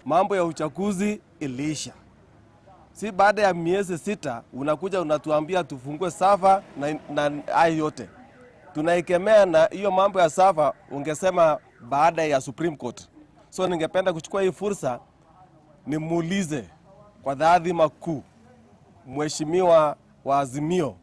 Mambo ya uchaguzi iliisha, si baada ya miezi 6 unakuja unatuambia tufungue server na hayo yote tunaikemea. Na hiyo mambo ya server ungesema baada ya Supreme Court. So ningependa kuchukua hii fursa nimuulize kwa taadhima kuu Mheshimiwa wa Azimio,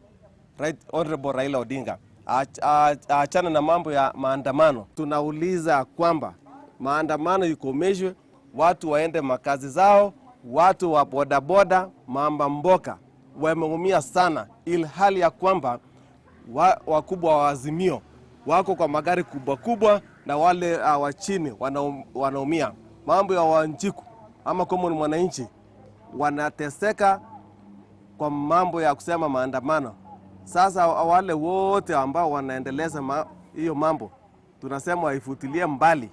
Right Honorable Raila Odinga, aachane na mambo ya maandamano. Tunauliza kwamba maandamano ikomeshwe, watu waende makazi zao, watu wa bodaboda, mama mboga wameumia sana, ili hali ya kwamba wakubwa wa Azimio wako kwa magari kubwa kubwa na wale wa chini wanaumia. Mambo ya Wanjiku ama common mwananchi wanateseka kwa mambo ya kusema maandamano. Sasa wale wote ambao wanaendeleza hiyo mambo tunasema waifutilie mbali,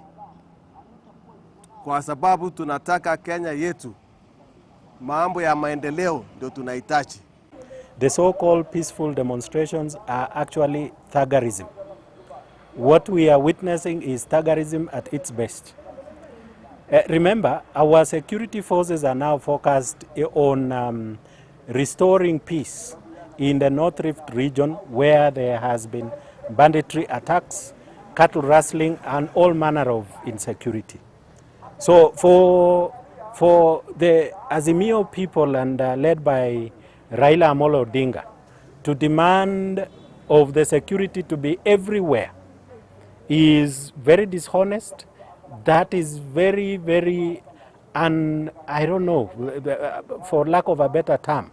kwa sababu tunataka Kenya yetu, mambo ya maendeleo ndio tunahitaji. The so-called peaceful demonstrations are actually thuggerism. What we are witnessing is thuggerism at its best. Remember, our security forces are now focused on restoring peace in the North Rift region, where there has been banditry attacks, cattle rustling, and all manner of insecurity. So for the Azimio people and led by Raila Amolo Odinga to demand of the security to be everywhere is very dishonest. That is very, very, and I don't know, for lack of a better term,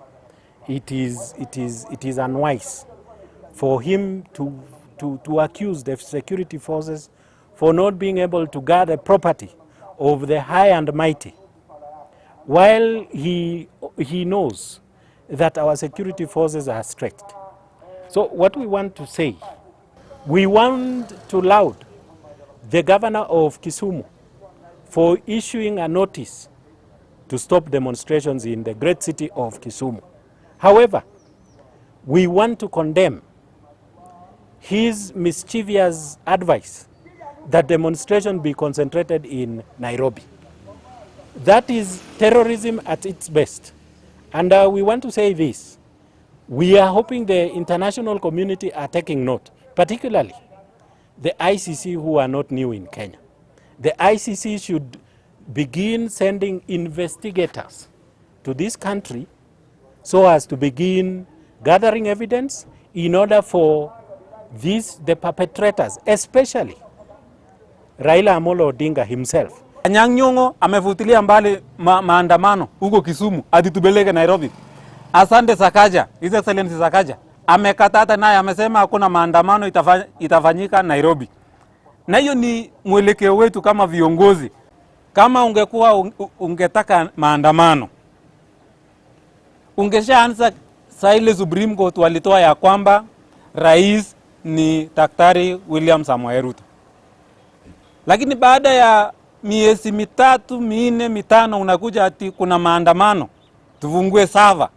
it is unwise for him to accuse the security forces for not being able to guard the property of the high and mighty, while he knows that our security forces are stretched. So what we want to say, we want to laud the governor of Kisumu for issuing a notice to stop demonstrations in the great city of Kisumu. However, we want to condemn his mischievous advice that demonstration be concentrated in Nairobi. That is terrorism at its best. And we want to say this. We are hoping the international community are taking note, particularly the ICC, who are not new in Kenya. The ICC should begin sending investigators to this country so as to begin gathering evidence in order for the perpetrators, especially Raila Amolo Odinga himself. Anyang' Nyong'o amefutilia mbali maandamano huko Kisumu ati tupeleke Nairobi. Asante Sakaja, His Excellency Sakaja amekataa hata naye amesema hakuna maandamano itafanyika Nairobi. Na hiyo ni mwelekeo wetu kama viongozi. Kama ungekuwa ungetaka maandamano, ungeshaanza saa ile Supreme Court walitoa ya kwamba rais ni Daktari William Samoei Ruto. Lakini baada ya miezi 3, 4, 5 unakuja ati kuna maandamano, tufungue server.